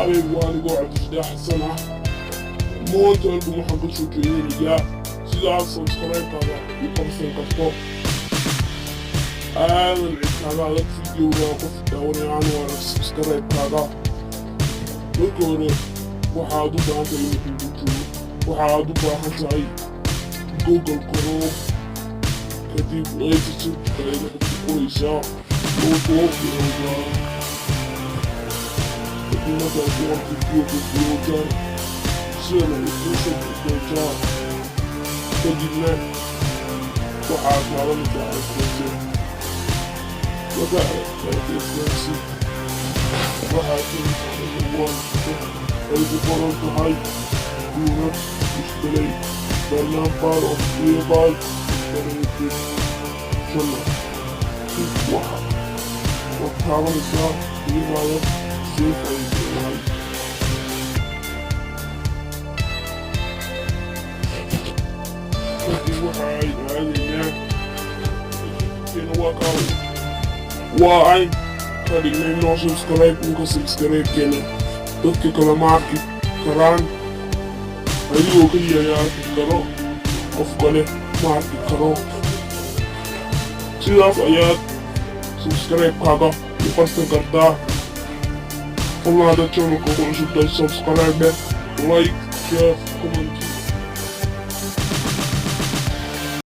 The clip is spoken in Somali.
Asxaabay, waa anigoo Cabdifitaax Xasan ah. Maanta halkan waxaan ka soo jeedinayaa sida aad subscribe-kaaga u qabsan karto, aadan cid kaaga adag videoga qof daawanaya aanu arag subscribe-kaaga. Marka hore waxaad u baahan tahay inuu kugu joogo, waxaad u baahan tahay Google Chrome. Kadib qaybta search-ka waxaad ku qoraysaa Google Browser. Kadib markaad ku qortid Google Browser, sidan ay kuu soo bixi doontaa. Kadibna waxaad taabanaysaa adrese. Marka aad waxaad tegaysaa number one ay ku qoran tahay "Do not display the number of people subscribed channel". Waxa waad taabanaysaa iyadaada save ay leedahay. Kadib waxa ay aadaynaa keena waa kaa, waa ay ka dhignay no subscribe. Unka subscribe-keena dadka kale ma arki karaan, adigoo keliya ayaa arki karo, qof kale ma arki karo. Sidaas ayaad subscribe-kaaga u qarsan kartaa. Fadlan haddaad channelka ku cusub tahay, subscribe, like, share, comment.